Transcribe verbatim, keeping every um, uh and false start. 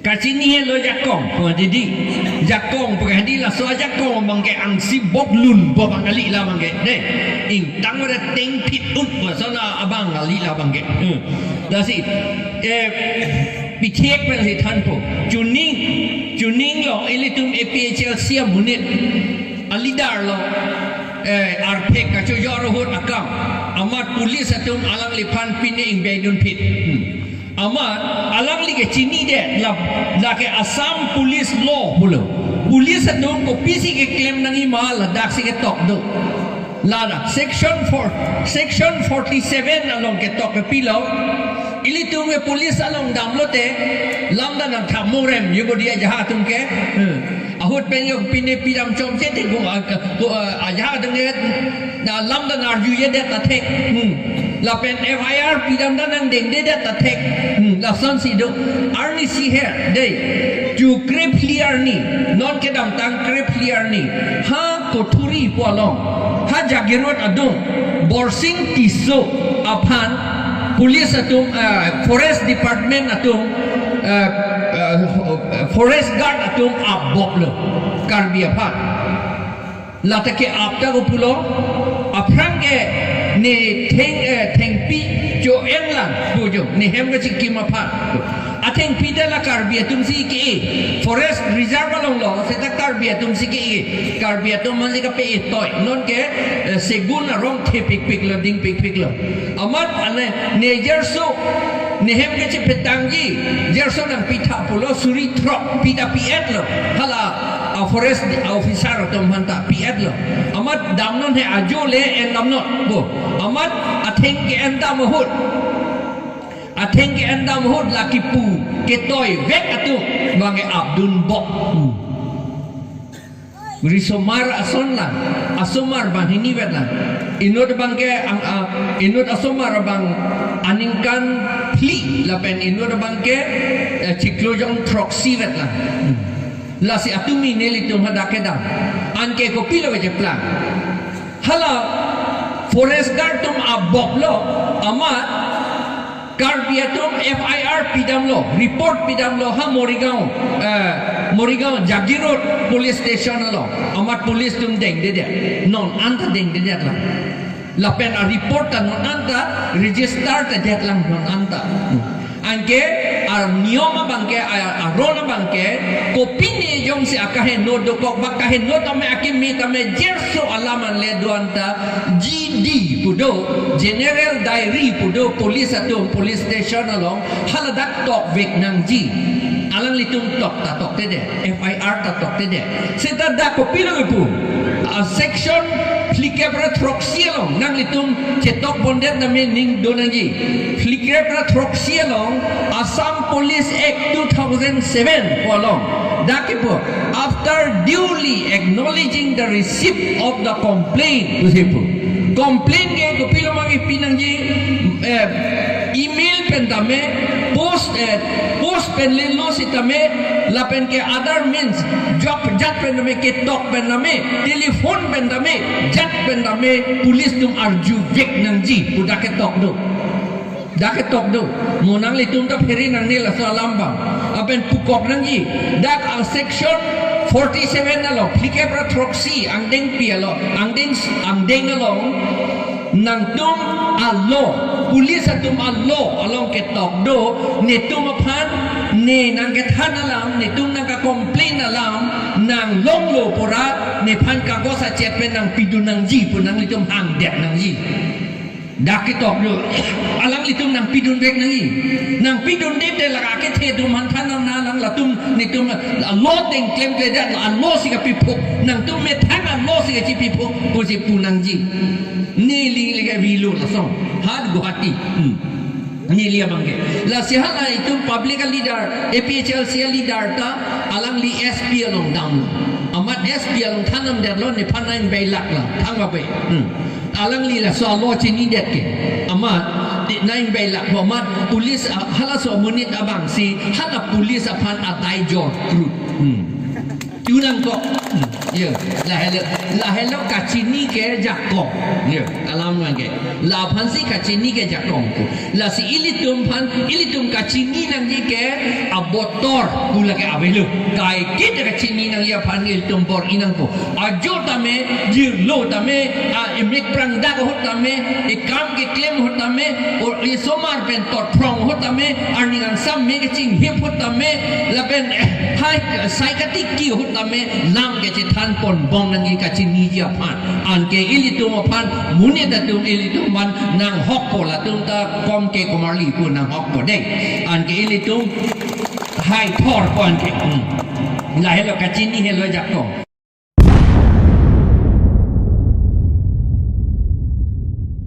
Kachini helo jakong, oh, didi. Jakong, pagadi laso ajakong abang ke angsi bok lun, bo abang kali la abang ke. Dei, ingtang pada tengphit un, bo sona abang kali la abang ke. Hmm. Lasi, eh, pichek pen si thanpo. Chuning, chuning lo, ilitum A P H L C amonit. A leader lo, eh, arphek kachojor ahut akam. Amat police atum alangliphan pine ingbeidunphit. Hmm. Amat alangli ke chinidet, la, lake Assam Police Law pulo. Police atum kopisi keklem nangjima ladak si ketok do. Lada section four, section forty-seven along ketok ke pilo. Ilitum ke police along damlote, lamda nangthap murem, yo bo dia jaha atum ke. Hmm. Ahut pen yo pine pidam chomche te ko, ah, ko, ah, ajaha atum ke, na lamda narjujedet ta thek. Hmm. Lapen F I R pidam ta nangdengdedet ta thek. Hmm. Lasonsi do. Arnisi he, dei. Chu krephli arni. Non kedamtang krephli arni. Ha Kothuri pu along. Ha Jagiroad adung. Borsing Tisso aphan. Police atum, ah, Forest Department atum, ah, ah, Forest Guard atum aboklo. Karbi aphan. Lata ke-ap ta ko pulo, aphrang ke ne theng, eh, thengpi cho-en lang, pujo, ne hem kachikim aphan. Athengpi ta la Karbi atum si ke-e, Forest Reserve along lo, seta Karbi atum si ke-e, Karbi atum man si kape-e toi, non ke, eh, segun arong thepikpik lo, dingpikpik lo. Amat ane, ne jerso, ne hem kachepetangji, jerso nangpitha pulo, suri throk, pita pi-et lo, hala, a forest officer atum aphan ta pi-et lo. Amat damnon he ajo le en damnon. Bo. Amat atheng ke-en dam ahut. Atheng ke-en dam ahut la kipu ketoi vek atum abang ke apdun bok. Hmm. Risomar ason lang. Asomar banghini vet lang. Inut abang ke ang, ah, inut asomar abang aningkan phli lapen inut abang ke, eh, chiklo jong throksi vet lang. Hmm. Lasi atumi nelitum hadak kedam. Anke kopilo kacheplang. Hala Forest Guard atum aboklo, amat Karbi atum F I R pidamlo, report pidamlo, ha Morigaon, eh, Morigaon Jagiroad Police Station along, amat police atum dengdedet, non anta dengdedet lang. Lapen a report ta non anta register ta det lang non anta. Anke a niyom abang ke, a, aron abang ke, kopine jongsi akaheno dokok, ba kaheno tame akimi tame jerso alam anle do anta G D pu do, General Diary pu do, police atum, police station along, haladak tokvek nangji. Alanglitum tok ta toktedet, F I R ta toktedet. Seta dak kopilo kipu. A section phlikep ra throksi along, nanglitum chetok bondet name ning do nangji. Phlikep ra throksi along, Assam Police Act two thousand seven pu along. Dak kipu, after duly acknowledging the receipt of the complaint, pusi pu. Complaint ke kopilo ma kipi nangji, eh, email pen tame, post, eh, post pen lelo sitame, lapen ke other means, jok jat pen tame, ketok pen tame, telephone pen tame, jat pen tame, police atum arjuvek nangji, pu dak ketok do. Dak ketok do. Mo nanglitum ta phere nangne laso alam abang. Lapen pukok nangji. Dak a section forty-seven along, phlikep ra throksi, angdengpi along, angdeng, angdeng along, nangtum a-law, police atum a-law along ketok do, netum aphan, ne nangkethan alam, netum nangka-complain alam, nanglonglo pura, nephan kagos achep pen nangpidun nangji, pu nanglitum hangdet nangji. Dak ketok do. Alanglitum nangpidunvek nangji. Nangpidundet te lake kethe atum aphan than nang na lang latum netum a-law teng klemkledet, a-law si kapiphuk. Nangtum methang a-law si kachipiphuk, pusi pu nangji. Neli le ke vilo lason. Ha Guwahati. Hmm. Neli abang ke. Lasi hala itum public a-leader, A P H L C a-leader ta, alangli S P along dam. Amat S P along than damdetlo, nephan nang beilak la. Thang babe. Hmm. Alangli laso a-law chinidet ke. Amat, di, nang beilak, amat police, ah, halaso amonit abang si, hala police aphan adai jor krut. Hmm. Tunang ko, Yo, lahelo, lahelo kachini ke jakong. Yo, alam nangke. Laphansi kachini ke jakong pu. Lasi ilitum aphan, ilitum kachini nangji ke abotor pu lake avelo. Kaiketa kachini nangji aphan ilitum bor-i nangpo. Ajo tame, jirlo tame, a, emek prangdak ahut tame, ekam keklem ahut tame, o esomar pen torprong ahut tame, arni kangsam me kachinghip ahut tame, lapen, eh, hai, sai katiki ahut tame, lam kachethan ponbom nangji kachiniji aphan. Anke ilitum aphan, monit atum ilitum aphan nanghokpo, latum ta komke komarli pu nanghokpo dei. Anke ilitum hai thorpo anke. Hmm. Lahelo kachini helo jakong.